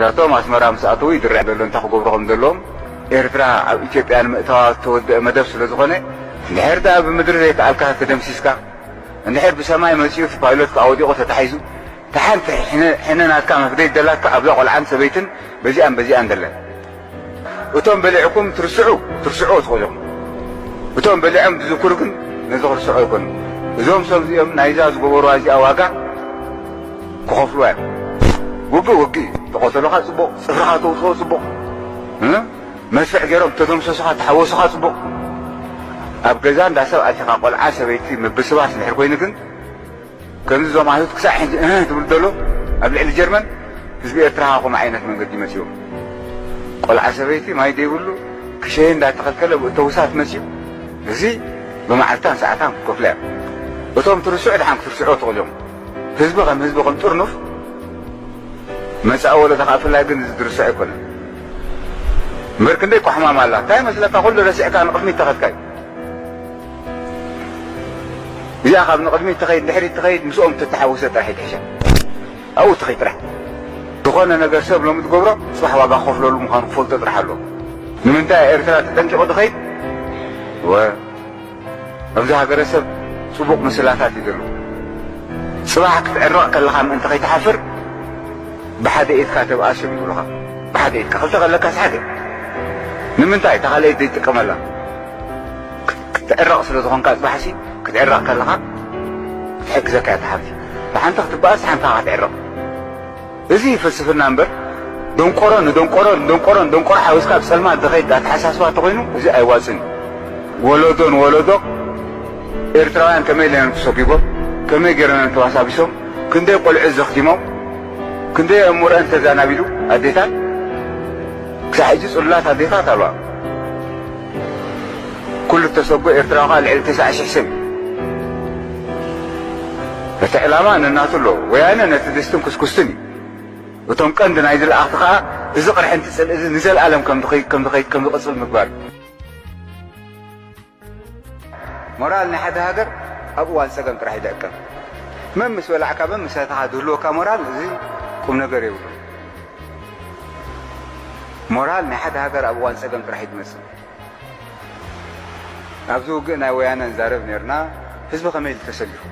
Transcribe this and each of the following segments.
እቶም ኣስመራ ምስ ኣተዉ ይድርዕ ዘሎ እንታይ ክገብሩ ከም ዘለዎም። ኤርትራ ኣብ ኢትዮጵያ ንምእታዋ ዝተወደአ መደብ ስለ ዝኾነ፣ እንድሕር ደኣ ብምድሪ ዘይከኣልካ ተደምሲስካ፣ እንድሕር ብሰማይ መጺኡ እቲ ፓይሎት ከኣ ወዲቑ ተታሒዙ፣ እታ ሓንቲ ሕነ፣ ሕነ ናትካ መፍደይ ደላትካ ኣብዛ ቆልዓን ሰበይትን በዚኣን በዚኣን ደለን። እቶም በሊዕኩም ትርስዑ፣ ትርስዑ ትኽእሉ ኢኹም። እቶም በሊዖም ዝዝክሩ ግን ነዚ ክርስዑ ኣይኮኑን። እዞም ሰብ እዚኦም ናይዛ ዝገበሩዋ እዚኣ ዋጋ ክኸፍሉዋ እዮም። ውግእ ውግእ እዩ። ተቐተሉኻ ጽቡቕ፣ ጽፍርኻ ተውጽኦ ጽቡቕ፣ እ? መስርሕ ገይሮም ተደምሰሱኻ፣ ተሓወሱኻ ጽቡቕ። ኣብ ገዛ እንዳ ሰብ ኣቲኻ ቆልዓ ሰበይቲ ምብስባስ እንድሕር ኮይኑ ግን ከምዚ እዞም ኣይሁድ ክሳዕ ሕጂ እህ ትብል ዘሎ ኣብ ልዕሊ ጀርመን፣ ህዝቢ ኤርትራ ከምኡ ዓይነት መንገዲ መጺኡ። ቆልዓ ሰበይቲ ማይ ዘይብሉ ክሸየ እንዳተኸልከለ ብእተውሳት መጺኡ። እዚ ብመዓልታን ሰዓታን ክከፍሎ እዮም። እቶም ትርስዑ ድሓን ክትርስዑ ትኽእሉ እዮም። ህዝቢ ከም ህዝቢ ከም ጥርኑፍ መጻኢ ወለዶ ከኣ ብፍላይ ግን እዚ ዝርሳዕ ኣይኮነን። እምበር ክንደይ ቋሕማም ኣላ። እንታይ መስለካ? ኩሉ ረሲዕካ ንቕድሚት ተኸድካ እዩ። እዚኣ ካብ ንቕድሚት ትኸይድ፣ ድሕሪት ትኸይድ፣ ምስኦም ተተሓወሰ ጥራሕ ይትሕሻ። ኣብኡ ትኸይድ ጥራሕ። ዝኾነ ነገር ሰብ ሎሚ ትገብሮ፣ ጽባሕ ዋጋ ክኸፍለሉ ምዃኑ ክፈልጦ ጥራሕ ኣለዎ። ንምንታይ ኤርትራ ተጠንቂቑ ትኸይድ? ወ-፣ ኣብዚ ሃገረሰብ ጽቡቕ ምስላታት እዩ ዘሎ። ጽባሕ ክትዕረቕ ከለኻ ምእንቲ ከይትሓፍር፣ ብሓደ ኢድካ ተብኣስ እዮም ዝብሉኻ። ብሓደ ኢድካ፣ ክልተ ከለካስ ሓደ። ንምንታይ እታ ካልኣይቲ ዘይትጥቀመላ? ክት-፣ ክትዕረቕ ስለ ዝኾንካ ጽባሕሲ፣ ክትዕረቕ ከለኻ ክትሕግዘካ እያ እታ ሓንቲ። ብሓንቲ ክትበኣስ፣ ሓንቲ ክትዕረቕ። እዚ ፍልስፍና እምበር፣ ደንቆሮ ንደንቆሮ፣ ንደንቆሮ ንደንቆሮ ሓዊስካ ኣብ ጸልማት ዝኸይድ ኣተሓሳስባ እንተኾይኑ፣ እዚ ኣይዋጽን እዩ። ወለዶ ንወለዶ ኤርትራውያን ከመይ ኢሎም ተሰጒጎም፣ ከመይ ገይሮም ተባሳቢሶም፣ ክንደይ ቆልዑ ዘኽቲሞም፣ ክንደይ ኣእምሮአን ተዛናቢሉ ኣዴታት፣ ክሳዕ ሕጂ ጽሉላት ኣዴታት ኣለዋ። ኩሉ እተሰጎ ኤርትራዊ ከኣ ልዕሊ ተስዓ ሽሕ ሰብ እዩ። እቲ ዕላማ ነናቱ ኣለዎ። ወያነ ነቲ ድስትን ኩስኩስትን እዩ። እቶም ቀንዲ ናይዚ ለኣኽቲ ከኣ እዚ ቅርሕንቲ ጽልኢ እዚ ንዘለኣለም ከም ዝኸይ-፣ ከም ዝኸይድ፣ ከም ዝቕጽል ምግባር እዩ። ሞራል ናይ ሓደ ሃገር ኣብ እዋን ጸገም ጥራሕ እዩ ዝዕቀን። መን ምስ በላዕካ፣ መን ምስ ሰተኻ ዝህልወካ ሞራል፣ እዚ ቁም ነገር የብሉን። ሞራል ናይ ሓደ ሃገር ኣብ እዋን ጸገም ጥራሕ እዩ ዝመጽእ። ኣብዚ ውግእ ናይ ወያነ ንዛረብ ኔርና፣ ህዝቢ ከመይ ኢሉ ተሰሊፉ?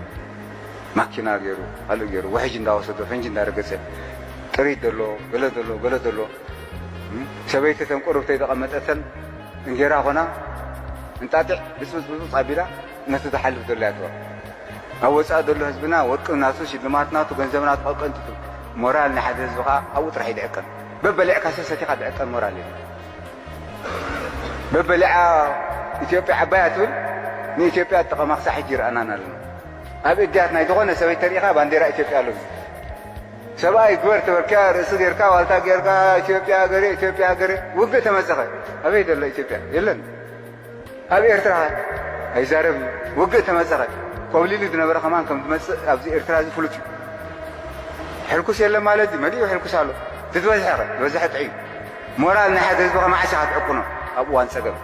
ማኪና ገይሩ፣ ካልእ ገይሩ፣ ውሕጅ እንዳወሰዶ፣ ፈንጂ እንዳረገጸ፣ ጥሪት ደሎ፣ ገለ ደሎ፣ ገለ ደሎ። እም፣ ሰበይቲ ተን ቁርብተይ ዘቐመጠተን እንጌራ ኾና፣ እንጣጢዕ ብጽብጽ ብጽብጽ ኣቢላ፣ ነቲ ዝሓልፍ ዘሎ እያ ትበል። ኣብ ወጻኢ ዘሎ ህዝብና ወርቂ ናቱ፣ ሽልማት ናቱ፣ ገንዘብ ናቱ ቀንጥጡ። ሞራል ናይ ሓደ ህዝቢ ኸኣ ኣብኡ ጥራሕ እዩ ዝዕቀን። በበሊዕካ ሰሰቲኻ ዝዕቀን ሞራል የለን። በበሊዓ ኢትዮጵያ ዓባይ እያ ትብል፣ ንኢትዮጵያ ዝጠቐማ ክሳዕ ሕጂ ይረኣናን ኣለና። ኣብ እድያት ናይ ዝኾነ ሰበይቲ ተሪኢኻ ባንዴራ ኢትዮጵያ ኣሎ። ሰብኣይ ግበር ተበልካ፣ ርእሲ ጌርካ፣ ዋልታ ጌርካ፣ ኢትዮጵያ ሃገረ፣ ኢትዮጵያ ሃገረ፣ ውግእ ተመጸኸ። ኣበይ ዘሎ ኢትዮጵያ? የለን። ኣብ ኤርትራ ኣይዛረብን። ውግእ ተመጸኸ፣ ኮብሊሉ ዝነበረ ከማን ከም ዝመጽእ ኣብዚ ኤርትራ እዚ ፍሉጥ እዩ። ሕልኩስ የለን ማለት እዩ። መሊኡ ሕልኩስ ኣሎ። ትትበዝሐ ኸ? ዝበዝሐ ጥዕዩ። ሞራል ናይ ሓደ ህዝቢ ከ መዓስ ኢኻ ትዕቅኖ? ኣብ እዋን ጸገም።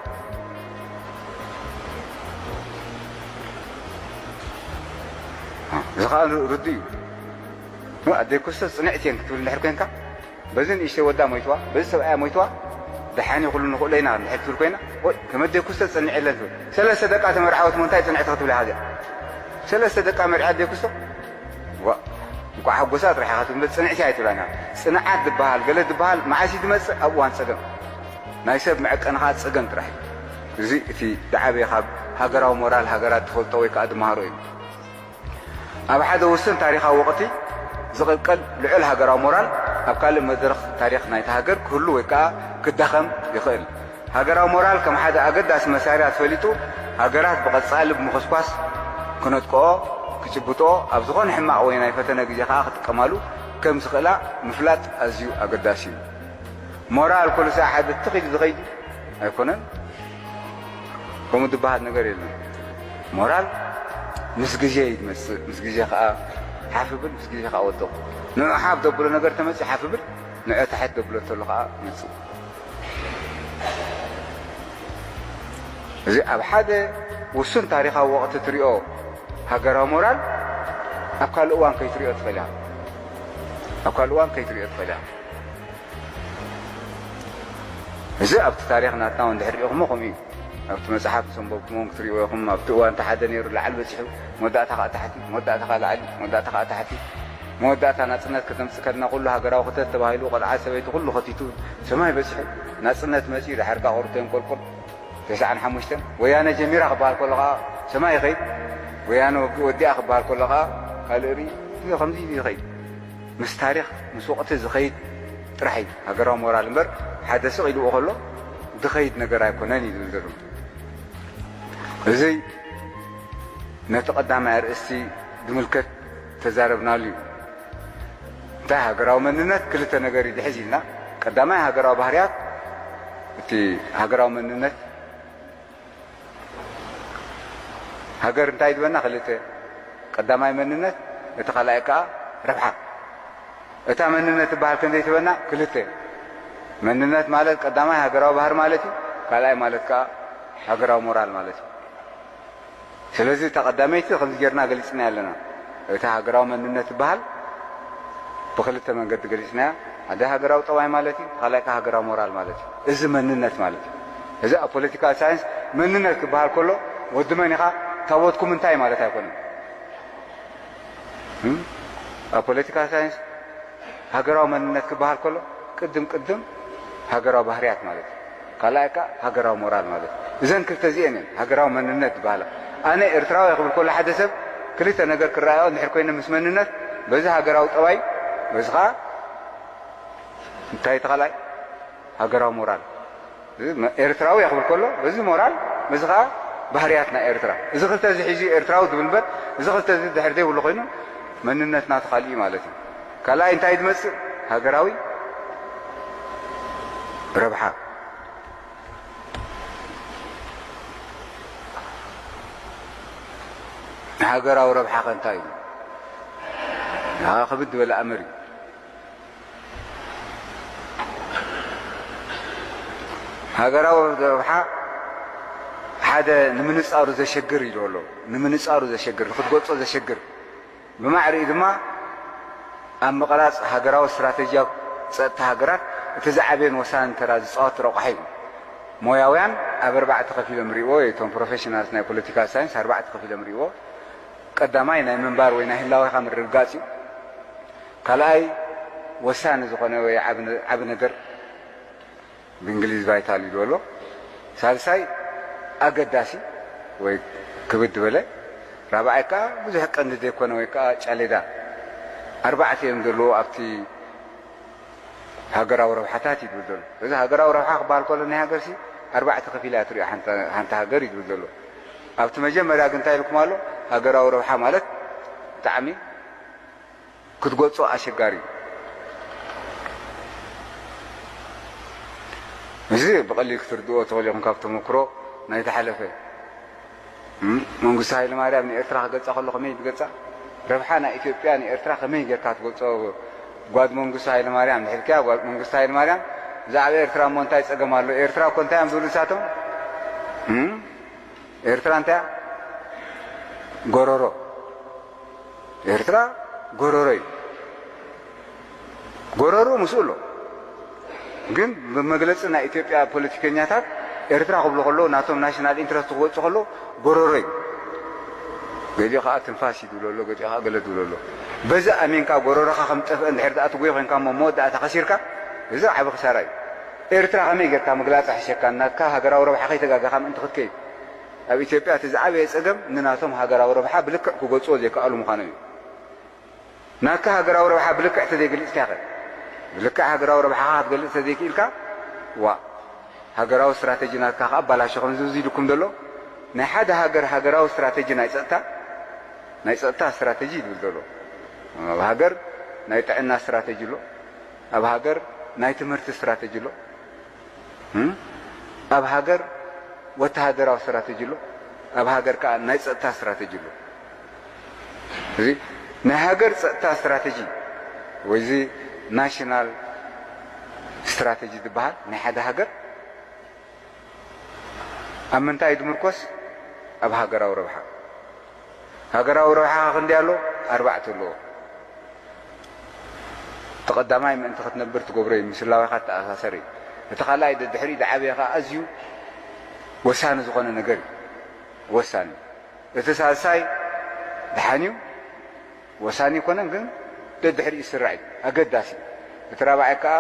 እዚ ኸኣ ርዱእ እዩ። ኣደይ ኩስተ ጽንዕቲ እየን ክትብል እንድሕር ኮንካ፣ በዚ ንእሽተይ ወዳ ሞይትዋ፣ በዚ ሰብኣያ ሞይትዋ፣ ደሓን እዩ ኩሉ ንኽእሎ ኢና እንድሕር ትብል ኮይና፣ ወይ ከም ኣደይ ኩስተ ጽንዕ የለን ትብል። ሰለስተ ደቃ ተመርዓወት እሞ እንታይ ጽንዕቲ ክትብላ ኢኻ እዚኣ? ሰለስተ ደቃ መርዓ ኣደይ ኩስተ? ዋ፣ እንቋዕ ሓጎሳ ጥራሕ ኢኻ ትብል፣ ጽንዕቲ ኣይትብላን ኢኻ። ጽንዓት ዝበሃል፣ ገለ ዝበሃል መዓስ እዩ ዝመጽእ? ኣብ እዋን ጸገም። ናይ ሰብ መዕቀኒ ኸኣ ጸገም ጥራሕ እዩ። እዚ እቲ ዝዓበየ ካብ ሃገራዊ ሞራል ሃገራት ትፈልጦ ወይ ከኣ ትመሃሮ እዩ። ኣብ ሓደ ውሱን ታሪኻዊ ወቕቲ ዝቕልቀል ልዑል ሃገራዊ ሞራል ኣብ ካልእ መድረኽ ታሪኽ ናይታ ሃገር ክህሉ ወይ ከኣ ክዳኸም ይኽእል። ሃገራዊ ሞራል ከም ሓደ ኣገዳሲ መሳርያ ተፈሊጡ፣ ሃገራት ብቐጻሊ ብምኹስኳስ ክነጥቅኦ፣ ክጭብጥኦ፣ ኣብ ዝኾነ ሕማቕ ወይ ናይ ፈተነ ግዜ ከኣ ክጥቀማሉ ከም ዝኽእላ ምፍላጥ ኣዝዩ ኣገዳሲ እዩ። ሞራል ኩሉ ሳዕ ሓደ ትኽ ኢሉ ዝኸይድ ኣይኮነን። ከምኡ ዝበሃል ነገር የለን። ሞራል ምስ ግዜ እዩ ዝመጽእ። ምስ ግዜ ከኣ ሓፍ ብል፣ ምስ ግዜ ከኣ ወድቕ። ንዑ ሓፍ ዘብሎ ነገር ተመጽእ ሓፍ ብል፣ ንዑ ታሕት ዘብሎ ተሎ ከኣ ይመጽእ። እዚ ኣብ ሓደ ውሱን ታሪኻዊ ወቕቲ ትሪኦ ሃገራዊ ሞራል ኣብ ካልእ እዋን ከይትሪኦ ትኽእል ኢኻ። ኣብ ካልእ እዋን ከይትሪኦ ትኽእል ኢኻ። እዚ ኣብቲ ታሪኽ ናትና እውን ድሕር ሪኢኹሞ ከምኡ እዩ። ኣብቲ መጽሓፍ ዘንበብኩሞን ክትሪእዎ ኢኹም። ኣብቲ እዋን እቲ ሓደ ነይሩ ላዕሊ በጺሑ፣ መወዳእታ ኸኣ ታሕቲ፣ መወዳእታ ኸኣ ላዕሊ፣ መወዳእታ ኸኣ ታሕቲ። መወዳእታ ናጽነት ከተምጽእ ከድና ኩሉ ሃገራዊ ክተት ተባሂሉ ቆልዓ ሰበይቲ ኩሉ ኸቲቱ ሰማይ በጺሑ ናጽነት መጺኡ፣ ድሓር ከኣ ቁሩብ ተንቆልቁል። ተስዓን ሓሙሽተን ወያነ ጀሚራ ክበሃል ከሎ ኸኣ ሰማይ ይኸይድ። ወያነ ወግ-፣ ወዲኣ ክበሃል ከሎ ኸኣ ካልእ ርኢ። እዚ ኸምዚ ኢሉ ይኸይድ። ምስ ታሪኽ ምስ ወቕቲ ዝኸይድ ጥራሕ እዩ ሃገራዊ ሞራል እምበር፣ ሓደ ስቕ ኢልዎ ከሎ ዝኸይድ ነገር ኣይኮነን እዩ ዝብል ዘሎ። እዚ ነቲ ቀዳማይ ኣርእስቲ ዝምልከት ተዛረብናሉ እዩ። እንታይ ሃገራዊ መንነት ክልተ ነገር እዩ ዝሕዝ ኢልና፣ ቀዳማይ ሃገራዊ ባህርያት፣ እቲ ሃገራዊ መንነት፣ ሃገር እንታይ ዝበና ክልተ፣ ቀዳማይ መንነት፣ እቲ ካልኣይ ከኣ ረብሓ። እታ መንነት ትበሃል ክንደይ ትበና ክልተ። መንነት ማለት ቀዳማይ ሃገራዊ ባህሪ ማለት እዩ፣ ካልኣይ ማለት ከኣ ሃገራዊ ሞራል ማለት እዩ። ስለዚ እታ ቀዳመይቲ ከምዚ ጌርና ገሊጽና ኣለና። እታ ሃገራዊ መንነት ትበሃል ብኽልተ መንገዲ ገሊጽናያ። ሓደ ሃገራዊ ጠባይ ማለት እዩ፣ ካልኣይ ከኣ ሃገራዊ ሞራል ማለት እዩ። እዚ መንነት ማለት እዩ። እዚ ኣብ ፖለቲካል ሳይንስ መንነት ክበሃል ከሎ ወዲ መን ኢኻ፣ ታቦትኩም እንታይ ማለት ኣይኮነን። እም? ኣብ ፖለቲካል ሳይንስ ሃገራዊ መንነት ክበሃል ከሎ ቅድም ቅድም ሃገራዊ ባህርያት ማለት እዩ። ካልኣይ ከኣ ሃገራዊ ሞራል ማለት እዩ። እዘን ክልተ እዚኤን እየን ሃገራዊ መንነት ዝበሃላ። ኣነ ኤርትራዊ እየ ክብል ከሎ ሓደ ሰብ ክልተ ነገር ክረኣዮ እንድሕር ኮይነ ምስ መንነት፣ በዚ ሃገራዊ ጠባይ፣ በዚ ከኣ እንታይ እቲ ካልኣይ? ሃገራዊ ሞራል። እዚ መ-፣ ኤርትራዊ እየ ክብል ከሎ፣ በዚ ሞራል፣ በዚ ከኣ ባህርያት ናይ ኤርትራ። እዚ ክልተ እዚ ሒዙ እዩ ኤርትራዊ ዝብል እምበር፣ እዚ ክልተ እዚ ድሕር ዘይብሉ ኮይኑ፣ መንነትና ተኻሊኡ ማለት እዩ። ካልኣይ እንታይ ዝመጽእ? ሃገራዊ ረብሓ። ሃገራዊ ረብሓ ከ እንታይ እዩ? ኣ፣ ክብድ ዝበለ ኣምር እዩ። ሃገራዊ ረብሓ ሓደ ንምንጻሩ ዘሸግር ኢሉ ኣሎ። ንምንጻሩ ዘሸግር፣ ንክትገልጾ ዘሸግር። ብማዕሪኡ ድማ ኣብ ምቕራጽ ሃገራዊ ስትራተጂያዊ ጸጥታ ሃገራት እቲ ዝዓበየን ወሳንን ተራ ዝጻወት ረቋሒ እዩ። ሞያውያን ኣብ ኣርባዕተ ከፊሎም ሪእዎ፣ እቶም ፕሮፌሽናልስ ናይ ፖለቲካል ሳይንስ ኣርባዕተ ከፊሎም ሪእዎ። ቀዳማይ ናይ ምንባር ወይ ናይ ህላዌኻ ምርግጋጽ እዩ። ካልኣይ ወሳኒ ዝኾነ ወይ ዓቢ ነ-፣ ዓቢ ነገር ብእንግሊዝ ቫይታል ይብሎ ኣሎ። ሳልሳይ ኣገዳሲ ወይ ክብድ ዝበለ፣ ራብዓይ ከኣ ብዙሕ ቀንዲ ዘይኮነ ወይ ከኣ ጫሌዳ። ኣርባዕተ እዮም ዘለዎ ኣብቲ ሃገራዊ ረብሓታት እዩ ዝብል ዘሎ። እዚ ሃገራዊ ረብሓ ክበሃል ከሎ ናይ ሃገርሲ ኣርባዕተ ከፊላ እያ ትሪኦ ሓንቲ፣ ሓንቲ ሃገር እዩ ዝብል ዘሎ። ኣብቲ መጀመርያ ግን እንታይ ኢልኩም ኣሎ? ሃገራዊ ረብሓ ማለት ብጣዕሚ ክትገልጾ ኣሸጋሪ እዩ። እዚ ብቐሊል ክትርድእዎ ትኽእሉ ኢኹም ካብ ተመክሮ ናይ ዝሓለፈ። እም፣ መንግስቱ ሃይለማርያም ንኤርትራ ክገልጻ ከሎ ከመይ ዝገልጻ? ረብሓ ናይ ኢትዮጵያ ንኤርትራ ከመይ ጌርካ ትገልጾ? ጓድ መንግስቱ ሃይለማርያም ድሕልክያ፣ ጓድ መንግስቱ ሃይለማርያም ብዛዕባ ኤርትራ እሞ እንታይ ጸገም ኣሎ? ኤርትራ እኮ እንታይ እዮም ዝብሉ ንሳቶም? እም? ኤርትራ እንታይ እያ? ጎረሮ። ኤርትራ ጎረሮ እዩ። ጎረሮ ምስኡ ኣሎ። ግን ብመግለጺ ናይ ኢትዮጵያ ፖለቲከኛታት ኤርትራ ክብሉ ከለዉ ናቶም ናሽናል ኢንትረስት ክገልጹ ከለዉ ጎረሮ እዩ። ገሊኡ ከኣ ትንፋስ እዩ ዝብሎ ኣሎ፣ ገሊኡ ከኣ ገለ ዝብሎ ኣሎ። በዚ ኣሚንካ ጎረሮኻ ከም ዝጠፍአ እንድሕር ደኣ ትጉዮ ኮይንካ እሞ መወዳእታ ከሲርካ፣ እዚ ዓቢ ክሳራ እዩ። ኤርትራ ከመይ ጌርካ ምግላጽ ይሕሸካ፣ ናትካ ሃገራዊ ረብሓ ከይተጋገኻ ምእንቲ ክትከይድ። ኣብ ኢትዮጵያ እቲ ዝዓበየ ጸገም ንናቶም ሃገራዊ ረብሓ ብልክዕ ክገልጽዎ ዘይከኣሉ ምዃኖም እዩ። ናትካ ሃገራዊ ረብሓ ብልክዕ ተዘይገልጽካኸ? ብልክዕ ሃገራዊ ረብሓኻ ክትገልጽ ተዘይክኢልካ፣ ዋእ፣ ሃገራዊ ስትራተጂ ናትካ ከኣ ኣባላሾ። ከምዚ እዚ ኢልኩም ዘሎ ናይ ሓደ ሃገር ሃገራዊ ስትራተጂ ናይ ጸጥታ፣ ናይ ጸጥታ ስትራተጂ እዩ ዝብል ዘሎ። ኣብ ሃገር ናይ ጥዕና ስትራተጂ ኣሎ፣ ኣብ ሃገር ናይ ትምህርቲ ስትራተጂ ኣሎ። እም? ኣብ ሃገር ወተሃደራዊ ስትራተጂ ኣሎ፣ ኣብ ሃገር ከኣ ናይ ጸጥታ ስትራተጂ ኣሎ። እዚ ናይ ሃገር ጸጥታ ስትራተጂ ወይ እዚ ናሽናል ስትራተጂ ዝበሃል ናይ ሓደ ሃገር ኣብ ምንታይ እዩ ዝምርኮስ? ኣብ ሃገራዊ ረብሓ። ሃገራዊ ረብሓኻ ክንደይ ኣሎ? ኣርባዕተ ኣለዎ። እቲ ቀዳማይ ምእንቲ ክትነብር ትገብሮ እዩ፣ ምስ ህላዌኻ ትተኣሳሰር እዩ። እቲ ካልኣይ ደድሕሪኡ ዝዓበየ ከኣ ኣዝዩ ወሳኒ ዝኾነ ነገር እዩ። ወሳኒ። እቲ ሳልሳይ ደሓን እዩ፣ ወሳኒ ኣይኮነን፣ ግን ደድሕሪኡ ዝስራዕ እዩ። ኣገዳሲ እዩ። እቲ ራብዓይ ከኣ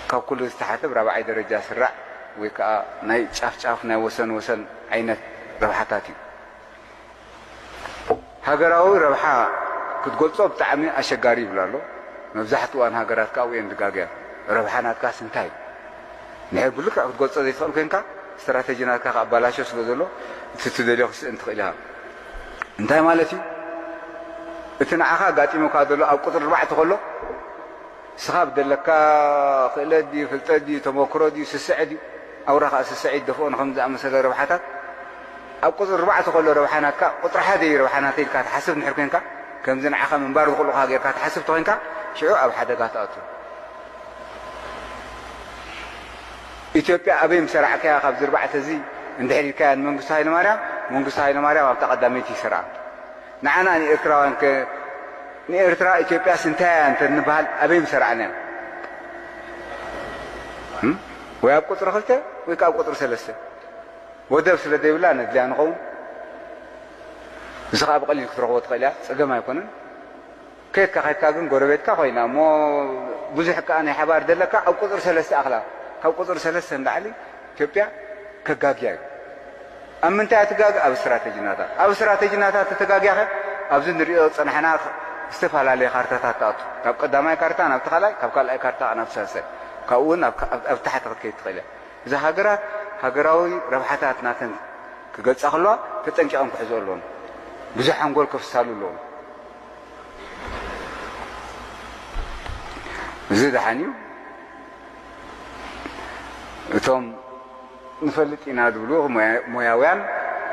ካብ ኩሉ ዝተሓተ ብራብዓይ ደረጃ ዝስራዕ ወይ ከኣ ናይ ጫፍ ጫፍ ናይ ወሰን ወሰን ዓይነት ረብሓታት እዩ። ሃገራዊ ረብሓ ክትገልጾ ብጣዕሚ ኣሸጋሪ ይብል ኣሎ። መብዛሕትኡ እዋን ሃገራት ከኣ ኣብኡ እየን ዝጋገያ። ረብሓ ናትካስ እንታይ እዩ? እንድሕር ብልክዕ ክትገልጾ ዘይትኽእል ኮይንካ፣ ስትራተጂ ናትካ ከኣ ኣባላሾ ስለ ዘሎ፣ እቲ ትደልዮ ክትስእን ትኽእል ኢኻ። እንታይ ማለት እዩ? እቲ ንዓኻ ኣጋጢሙካ ዘሎ ኣብ ቁጽሪ ኣርባዕተ ከሎ፣ ንስኻ ብደለካ ክእለት ድዩ፣ ፍልጠት ድዩ፣ ተመክሮ ድዩ፣ ስስዐ ድዩ? ኣውራ ከኣ ስስዐ ይደፍኦ ንኸም ዝኣመሰለ ረብሓታት። ኣብ ቁጽሪ ኣርባዕተ ከሎ ረብሓ ናትካ፣ ቁጽሪ ሓደ እዩ ረብሓ ናተይ ኢልካ ትሓስብ እንድሕር ኮይንካ፣ ከምዚ ንዓኻ ምንባር ዝኽእሉኻ ጌርካ ትሓስብ ተኾይንካ፣ ሽዑ ኣብ ሓደጋ ትኣቱ። ኢትዮጵያ ኣበይ ምሰራዕካያ ካብዚ ኣርባዕተ እዚ እንድሕር ኢልካያ ንመንግስቱ ሃይለማርያም፣ መንግስቱ ሃይለማርያም ኣብታ ቀዳመይቲ ይሰርዓ። ንዓና ንኤርትራውያን ከ፣ ንኤርትራ ኢትዮጵያስ እንታይ እያ እንተ ንበሃል ኣበይ ምሰራዕናያ? እም? ወይ ኣብ ቁጽሪ ክልተ ወይ ከኣ ኣብ ቁጽሪ ሰለስተ። ወደብ ስለ ዘይብላ ነድልያ ንኸውን። እዚ ከኣ ብቐሊል ክትረኽቦ ትኽእል እያ፣ ጸገም ኣይኮነን። ከድካ ከድካ ግን ጎረቤትካ ኮይና እሞ ብዙሕ ከኣ ናይ ሓባር ደለካ ኣብ ቁጽሪ ሰለስተ ኣኽላ። ካብ ቁጽሪ ሰለስተ ንላዕሊ ኢትዮጵያ ከጋግያ እዩ። ኣብ ምንታይ እያ ትጋገ? ኣብ ስትራተጂ ናታ። ኣብ ስትራተጂ ናታ ተተጋግያ ኸ ኣብዚ ንሪኦ ዝጸናሕና ዝተፈላለየ ካርታታት ትኣቱ። ካብ ቀዳማይ ካርታ ናብቲ ካልኣይ፣ ካብ ካልኣይ ካርታ ናብ ሳልሳይ። ካብኡ እውን ኣብ፣ ኣብ፣ ኣብ ታሕቲ ክትከይድ ትኽእል እያ። እዛ ሃገራት ሃገራዊ ረብሓታት ናተን ክገልጻ ከለዋ ተጠንቂቐን ክሕዝኦ ኣለወን። ብዙሕ ሓንጎል ከፍሳሉ ኣለዎም። እዚ ደሓን እዩ። እቶም ንፈልጥ ኢና ዝብሉ ሞያ-፣ ሞያውያን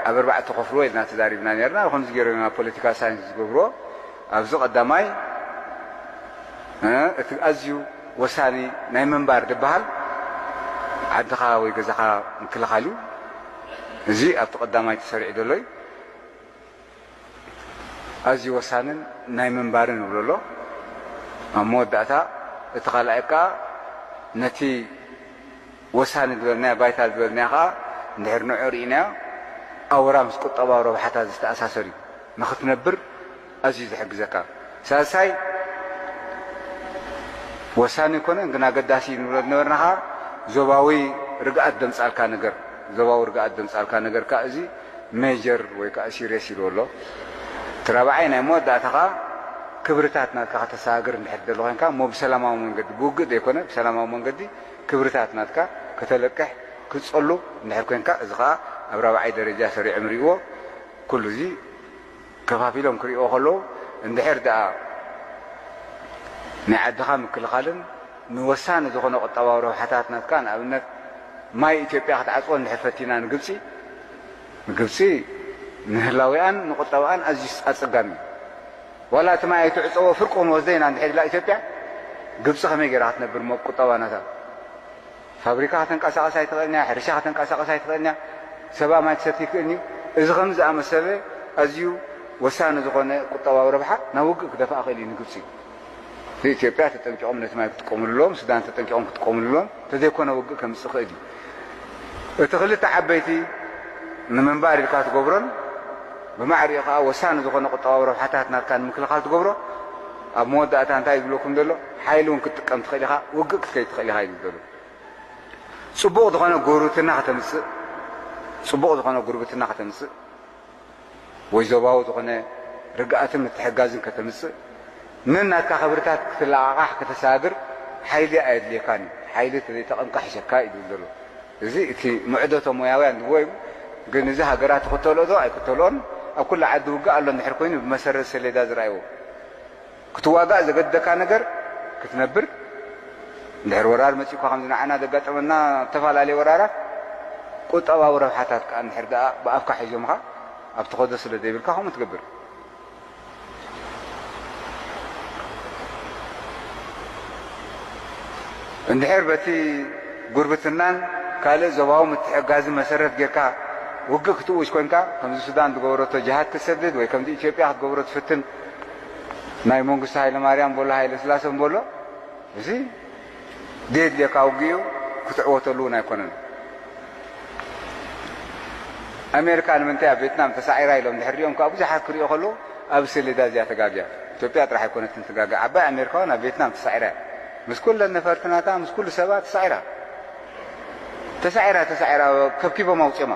ኣብ ኣርባዕተ ከፍልዎ ኢልና ተዛሪብና ነርና። ከምዚ ገይሮም እዮም ኣብ ፖለቲካል ሳይንስ ዝገብርዎ። ኣብዚ ቀዳማይ፣ እ፣ እቲ ኣዝዩ ወሳኒ ናይ ምንባር ዝበሃል ዓድኻ ወይ ገዛኻ ምክልኻል እዩ። እዚ ኣብቲ ቀዳማይ ተሰሪዑ ዘሎ እዩ። ኣዝዩ ወሳንን ናይ ምንባርን ይብሎ ኣሎ። ኣብ መወዳእታ እቲ ካልኣይ ከኣ ነቲ ወሳኒ ዝበልናዮ፣ ቫይታል ዝበልናዮ ከኣ እንድሕር ንዑ ርኢናዮ፣ ኣውራ ምስ ቁጠባዊ ረብሓታት ዝተኣሳሰር እዩ። ንኽትነብር ኣዝዩ ዝሕግዘካ። ሳልሳይ ወሳኒ ኣይኮነን ግን ኣገዳሲ እዩ ንብሎ ዝነበርና ከኣ ዞባዊ ርግኣት ደምጻልካ ነገር፣ ዞባዊ ርግኣት ደምጻልካ ነገር ከኣ እዚ ሜጀር ወይ ከኣ ሲሪየስ ኢልዎ ኣሎ። እቲ ራብዓይ ናይ መወዳእታ ከኣ ክብርታት ናትካ ከተሰጋግር እንድሕር ትደሊ ኮይንካ እሞ ብሰላማዊ መንገዲ፣ ብውግእ ዘይኮነ ብሰላማዊ መንገዲ ክብርታት ናትካ ከተለቅሕ ክትጸሉ እንድሕር ኮይንካ፣ እዚ ከኣ ኣብ ራብዓይ ደረጃ ሰሪዖም ይርእይዎ። ኩሉ እዚ ከፋፊሎም ክርእይዎ ከለዉ፣ እንድሕር ደኣ ናይ ዓድኻ ምክልኻልን ንወሳኒ ዝኾነ ቁጠባዊ ረብሓታት ናትካ፣ ንኣብነት ማይ ኢትዮጵያ ክትዓጽዎ እንድሕር ፈቲና ንግብጺ፣ ንግብጺ ንህላዊኣን ንቁጠባኣን ኣዝዩ ኣጸጋሚ እዩ። ዋላ እቲ ማይ ኣይትዕጸዎ ፍርቁ ክንወስዶ ኢና እንድሕር ኢላ ኢትዮጵያ፣ ግብጺ ከመይ ገይራ ክትነብር እሞ ቁጠባ ናታ? ፋብሪካ ከተንቀሳቐስ ኣይትኽእልን እያ፣ ሕርሻ ከተንቀሳቐስ ኣይትኽእልን እያ፣ ሰባ ማይ ክሰቲ ይክእልን እዩ። እዚ ከም ዝኣመሰለ ኣዝዩ ወሳኒ ዝኾነ ቁጠባዊ ረብሓ ናብ ውግእ ክደፍኣ ክእል እዩ ንግብጺ። ንኢትዮጵያ ተጠንቂቖም ነቲ ማይ ክጥቀምሉ ኣለዎም፣ ሱዳን ተጠንቂቖም ክጥቀምሉ ኣለዎም፣ እንተዘይኮነ ውግእ ከምጽእ ክእል እዩ። እቲ ክልተ ዓበይቲ ንምንባር ኢልካ ትገብሮን ብማዕሪኡ ከኣ ወሳኒ ዝኾነ ቁጠባዊ ረብሓታት ናትካ ንምክልኻል ትገብሮ፣ ኣብ መወዳእታ እንታይ እዩ ዝብለኩም ዘሎ? ሓይሊ እውን ክትጥቀም ትኽእል ኢኻ፣ ውግእ ክትከይድ ትኽእል ኢኻ እዩ ዝብል ዘሎ። ጽቡቕ ዝኾነ ጉርብትና ከተምጽእ፣ ጽቡቕ ዝኾነ ጉርብትና ከተምጽእ ወይ ዞባዊ ዝኾነ ርግኣትን ምትሕጋዝን ከተምጽእ፣ ምን ናትካ ክብርታት ክትለቓቓሕ ከተሰጋግር ሓይሊ ኣየድልየካን እዩ። ሓይሊ ተዘይጠቐምካ ሕሸካ እዩ ዝብል ዘሎ። እዚ እቲ ምዕዶ ሞያውያን ዝብዎ እዩ። ግን እዚ ሃገራት ይኽተልኦ ዶ ኣይክተልኦን፣ ኣብ ኩሉ ዓዲ ውግእ ኣሎ እንድሕር ኮይኑ ብመሰረት ሰሌዳ ዝረኣይዎ ክትዋጋእ ዘገድደካ ነገር ክትነብር፣ እንድሕር ወራር መጺእኳ ከምዚ ንዓና ዘጋጠመና ዝተፈላለየ ወራራት፣ ቁጠባዊ ረብሓታት ከኣ እንድሕር ደኣ ብኣፍካ ሒዞምኻ ኣብ ትኸዶ ስለ ዘይብልካ ከምኡ ትገብር። እንድሕር በቲ ጉርብትናን ካልእ ዞባዊ ምትሕግጋዝን መሰረት ጌርካ ውግእ ክትእውጅ ኮንካ፣ ከምዚ ሱዳን ዝገበረቶ ጅሃድ ክትሰድድ ወይ ከምዚ ኢትዮጵያ ክትገብሮ ትፍትን ናይ መንግስቱ ሃይለማርያም በሎ ሃይለስላሰ በሎ፣ እዚ ዘየድልየካ ውግእ እዩ፣ ክትዕወተሉ እውን ኣይኮነን። ኣሜሪካ ንምንታይ ኣብ ቬትናም ተሳዒራ ኢሎም ድሕር ሪኦም ከዓ ብዙሓት ክሪኦ ከለዉ ኣብ ሰሌዳ እዚኣ ተጋግያ። ኢትዮጵያ ጥራሕ ኣይኮነትን ትጋግያ። ዓባይ ኣሜሪካ እውን ኣብ ቬትናም ተሳዒራ እያ። ምስ ኩለን ነፈርቲ ናታ፣ ምስ ኩሉ ሰባ ተሳዒራ። ተሳዒራ፣ ተሳዒራ፣ ከብኪቦም ኣውፅኦማ።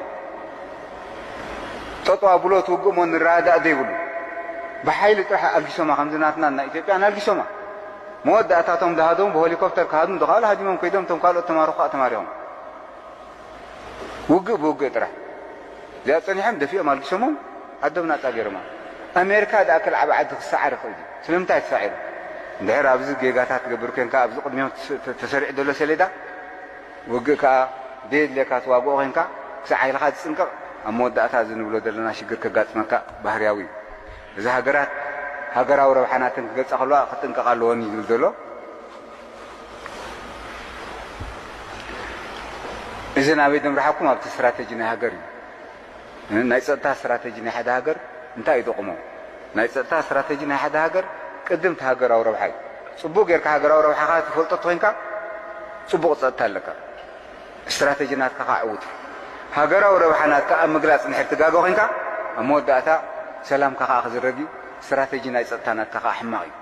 ጠጠው ኣብሎ፣ ትውግእ እሞ ንረዳእ ዘይብሉ። ብሓይሊ ጥራሕ ኣልጊሶማ፣ ከምዚ ናትና ናይ ኢትዮጵያን ኣልጊሶማ። መወዳእታቶም ዝሃደሙ ብሄሊኮፕተር ክሃድሙ ዝኸኣሉ ሃዲሞም ከይዶም፣ እቶም ካልኦት ተማርኹ ከዓ ተማሪኾም። ውግእ ብውግእ ጥራሕ። እዚኣ ጸኒሖም ደፊኦም ኣልጊሶሞም ዓዶም ናጻ ገይሮማ። ኣሜሪካ ዝኣክል ዓቢ ዓዲ ክሰዓር ይኽእል እዩ። ስለምንታይ ተሳዒሩ? እንድሕር ኣብዚ ጌጋታት ትገብር ኮንካ፣ ኣብዚ ቅድሚኦም ተስ-፣ ተ-፣ ተሰሪዑ ዘሎ ሰሌዳ፣ ውግእ ከኣ ዘየድልየካ ትዋግኦ ኮንካ፣ ክሳዕ ሓይልኻ ዝጽንቀቕ፣ ኣብ መወዳእታ እዚ ንብሎ ዘለና ሽግር ከጋጥመካ ባህርያዊ እዩ። እዚ ሃገራት ሃገራዊ ረብሓ ናተን ክገልጻ ከለዋ ክጥንቀቓ ኣለወን እዩ ዝብል ዘሎ። እዚ ናበይ ዘምርሓኩም? ኣብቲ ስትራተጂ ናይ ሃገር እዩ። እ፣ ናይ ጸጥታ ስትራተጂ ናይ ሓደ ሃገር እንታይ እዩ ጥቕሙ? ናይ ጸጥታ ስትራተጂ ናይ ሓደ ሃገር ቅድም እቲ ሃገራዊ ረብሓ እዩ። ጽቡቕ ጌርካ ሃገራዊ ረብሓኻ ትፈልጦ እንተኾይንካ፣ ጽቡቕ ጸጥታ ኣለካ። ስትራተጂ ናትካ ከዓ ዕዉት እዩ። ሃገራዊ ረብሓ ናትካ ኣብ ምግላጽ እንድሕር ትጋገ ኮይንካ፣ ኣብ መወዳእታ ሰላምካ ከዓ ክዝረግ እዩ። ስትራተጂ ናይ ጸጥታ ናትካ ከዓ ሕማቕ እዩ።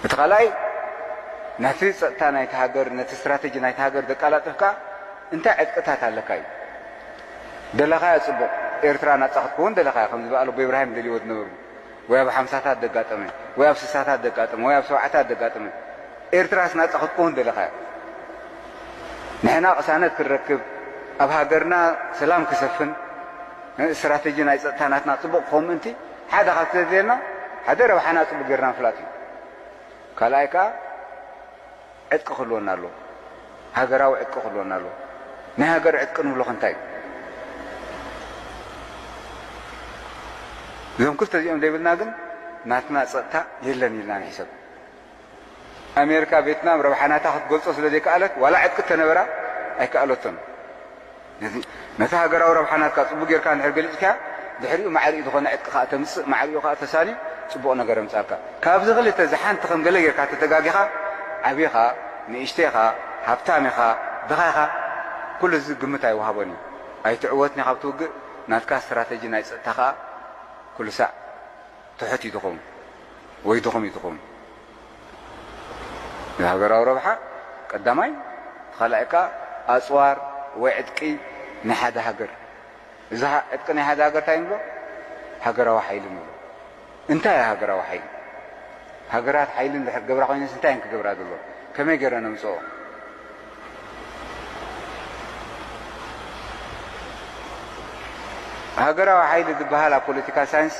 እቲ ካልኣይ፣ ነቲ ጸጥታ ናይቲ ሃገር፣ ነቲ ስትራተጂ ናይቲ ሃገር ዘቀላጥፍ ከኣ እንታይ ዕጥቅታት ኣለካ እዩ። ደለኻዮ ጽቡቕ፣ ኤርትራ ናጻ ክትከውን ደለኻዮ፣ ከም ዝበኣል ኣቦ ኢብራሂም ደልይዎ ዝነበሩ፣ ወይ ኣብ ሓምሳታት ዘጋጠመ፣ ወይ ኣብ ስሳታት ዘጋጠመ፣ ወይ ኣብ ሰብዓታት ዘጋጠመ፣ ኤርትራስ ናጻ ክትከውን ደለኻዮ። ንሕና ቅሳነት ክንረክብ፣ ኣብ ሃገርና ሰላም ክሰፍን፣ ስትራተጂ ናይ ጸጥታ ናትና ጽቡቕ ክኸውን ምእንቲ፣ ሓደ ካብቲ ዘድልየና፣ ሓደ ረብሓና ጽቡቕ ጌርና ምፍላጥ እዩ። ካልኣይ ከኣ ዕጥቂ ክህልወና ኣለዎ። ሃገራዊ ዕጥቂ ክህልወና ኣለዎ። ናይ ሃገር ዕጥቂ ንብሎ ከ እንታይ እዩ? እዞም ክልተ እዚኦም ዘይብልና ግን ናትና ጸጥታ የለን ኢልና ንሕሰብ። ኣሜሪካ ቬትናም ረብሓ ናታ ክትገልጾ ስለ ዘይከኣለት፣ ዋላ ዕጥቂ እተነበራ ኣይከኣለቶን። ነቲ፣ ነቲ ሃገራዊ ረብሓ ናትካ ጽቡቕ ጌርካ እንድሕር ገሊጽካያ፣ ድሕሪኡ ማዕሪኡ ዝኾነ ዕጥቂ ከኣ ተምጽእ፣ ማዕሪኡ ከኣ ተሳንዩ ጽቡቕ ነገር የምጽኣልካ። ካብዚ ክልተ እዚ ሓንቲ ከም ገለ ጌርካ ተተጋጊኻ፣ ዓቢኻ፣ ንእሽተይኻ፣ ሃብታም ኢኻ፣ ድኻ ኢኻ፣ ኩሉ እዚ ግምት ኣይወሃቦን እዩ። ኣይትዕወትን ኢኻ ኣብቲ ውግእ፣ ናትካ ስትራተጂ ናይ ጸጥታ ከኣ ኩሉ ሳዕ ትሑት እዩ ዝኸውን ወይ ድኹም እዩ ዝኸውን። ንሃገራዊ ረብሓ ቀዳማይ፣ እቲ ካልኣይ ከኣ ኣጽዋር ወይ ዕጥቂ ናይ ሓደ ሃገር። እዚ ሃ-፣ ዕጥቂ ናይ ሓደ ሃገር እንታይ ንብሎ? ሃገራዊ ሓይሊ ንብሎ። እንታይ እዩ ሃገራዊ ሓይሊ? ሃገራት ሓይሊ እንድሕር ክገብራ ኮይነንስ እንታይ እየን ክገብራ ዘለዋ? ከመይ ገይረን ኣምጽኦ? ሃገራዊ ሓይሊ ዝበሃል ኣብ ፖለቲካል ሳይንስ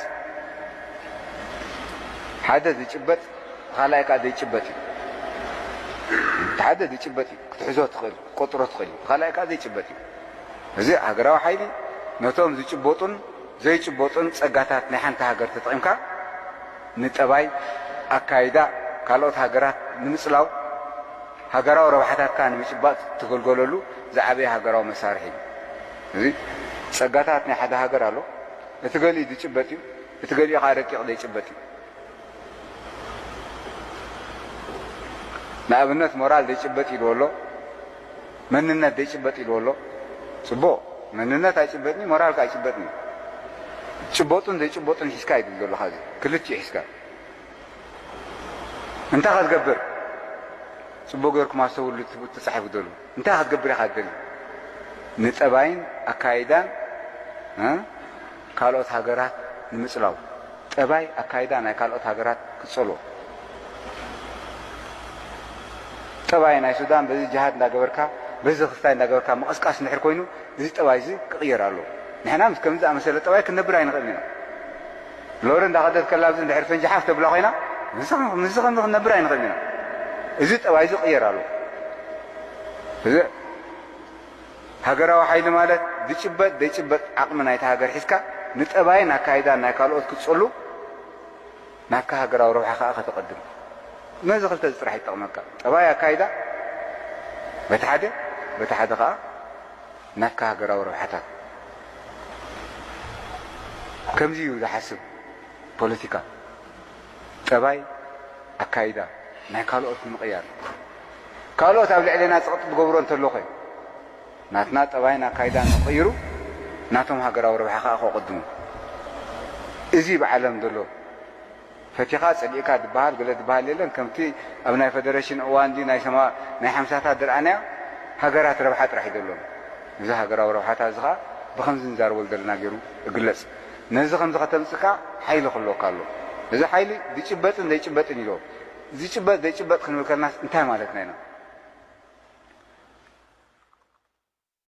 ሓደ ዝጭበጥ፣ ካልኣይ ከኣ ዘይጭበጥ እዩ። እቲ ሓደ ዝጭበጥ እዩ፣ ክትሕዞ ትኽእል፣ ክትቆጽሮ ትኽእል እዩ። እቲ ካልኣይ ከኣ ዘይጭበጥ እዩ። እዚ ሃገራዊ ሓይሊ ነቶም ዝጭበጡን ዘይጭበጡን ጸጋታት ናይ ሓንቲ ሃገር ተጠቒምካ ንጠባይ፣ ኣካይዳ ካልኦት ሃገራት ንምጽላው፣ ሃገራዊ ረብሓታትካ ንምጭባጥ ትገልገለሉ ዝዓበየ ሃገራዊ መሳርሒ እዩ። እዚ ጸጋታት ናይ ሓደ ሃገር ኣሎ። እቲ ገሊኡ ዝጭበጥ እዩ፣ እቲ ገሊኡ ከኣ ረቂቕ ዘይጭበጥ እዩ። ንኣብነት ሞራል ዘይጭበጥ ኢልዎ ኣሎ፣ መንነት ዘይጭበጥ ኢልዎ ኣሎ። ጽቡቕ፣ መንነት ኣይጭበጥን እዩ፣ ሞራል ከኣ ኣይጭበጥን እዩ። ዝጭበጡን ዘይጭበጡን ሒዝካ እዩ ዝብል ዘለኻ፣ እዚ ክልቲኡ ሒዝካ። እንታይ ከ ዝገብር? ጽቡቕ ጌርኩም ኣስተውሉ፣ እቲ ተጻሒፉ ዘሎ። እንታይ ከ ዝገብር ኢኻ ትደሊ? ንጠባይን ኣካይዳን፣ እ፣ ካልኦት ሃገራት ንምጽላው። ጠባይ ኣካይዳ ናይ ካልኦት ሃገራት ክትጸልዎ። ጠባይ ናይ ሱዳን በዚ ጅሃድ እንዳገበርካ፣ በዚ ክስታይ እንዳገበርካ ምቕስቃስ እንድሕር ኮይኑ፣ እዚ ጠባይ እዚ ክቕየር ኣለዎ። ንሕና ምስ ከምዚ ዝኣመሰለ ጠባይ ክንነብር ኣይንኽእልን ኢና። ሎሪ እንዳኸደት ከላ ኣብዚ እንድሕር ፈንጂ ሓፍ ተብላ ኮይና፣ ምስዚ ከም-፣ ምስዚ ከምዚ ክንነብር ኣይንኽእልን ኢና። እዚ ጠባይ እዚ ክቕየር ኣለዎ። እዚ ሃገራዊ ሓይሊ ማለት ዝጭበጥ ዘይጭበጥ ዓቕሚ ናይታ ሃገር ሒዝካ ንጠባይን ኣካይዳን ናይ ካልኦት ክትጸሉ፣ ናትካ ሃገራዊ ረብሓ ከኣ ከተቐድም። ነዚ ክልተ እዚ ጥራሕ ይጠቕመካ። ጠባይ ኣካይዳ በቲ ሓደ፣ በቲ ሓደ ከኣ ናትካ ሃገራዊ ረብሓታት። ከምዚ እዩ ዝሓስብ ፖለቲካ። ጠባይ ኣካይዳ ናይ ካልኦት ንምቕያር። ካልኦት ኣብ ልዕሌና ጸቕጢ ዝገብሮ እንተሎ ኸ ናትና ጠባይን ኣካይዳን ንቕይሩ፣ ናቶም ሃገራዊ ረብሓ ኸዓ ከቕድሙ። እዚ ብዓለም ዘሎ ፈቲኻ ጸሊእካ ዝበሃል ገለ ዝበሃል የለን። ከምቲ ኣብ ናይ ፈደረሽን እዋን ድዩ ናይ ሰማ-፣ ናይ ሓምሳታት ዝረኣናዮ ሃገራት ረብሓ ጥራሕ እዩ ዘሎና። እዚ ሃገራዊ ረብሓታት እዚ ኸዓ ብኸምዚ ንዛረበሉ ዘለና ገይሩ እግለጽ። ነዚ ከምዚ ከተምጽእ ከዓ ሓይሊ ክህልወካ ኣሎ። እዚ ሓይሊ ዝጭበጥን ዘይጭበጥን ኢሎ። ዝጭበጥ ዘይጭበጥ ክንብል ከለናስ እንታይ ማለትና ኢና?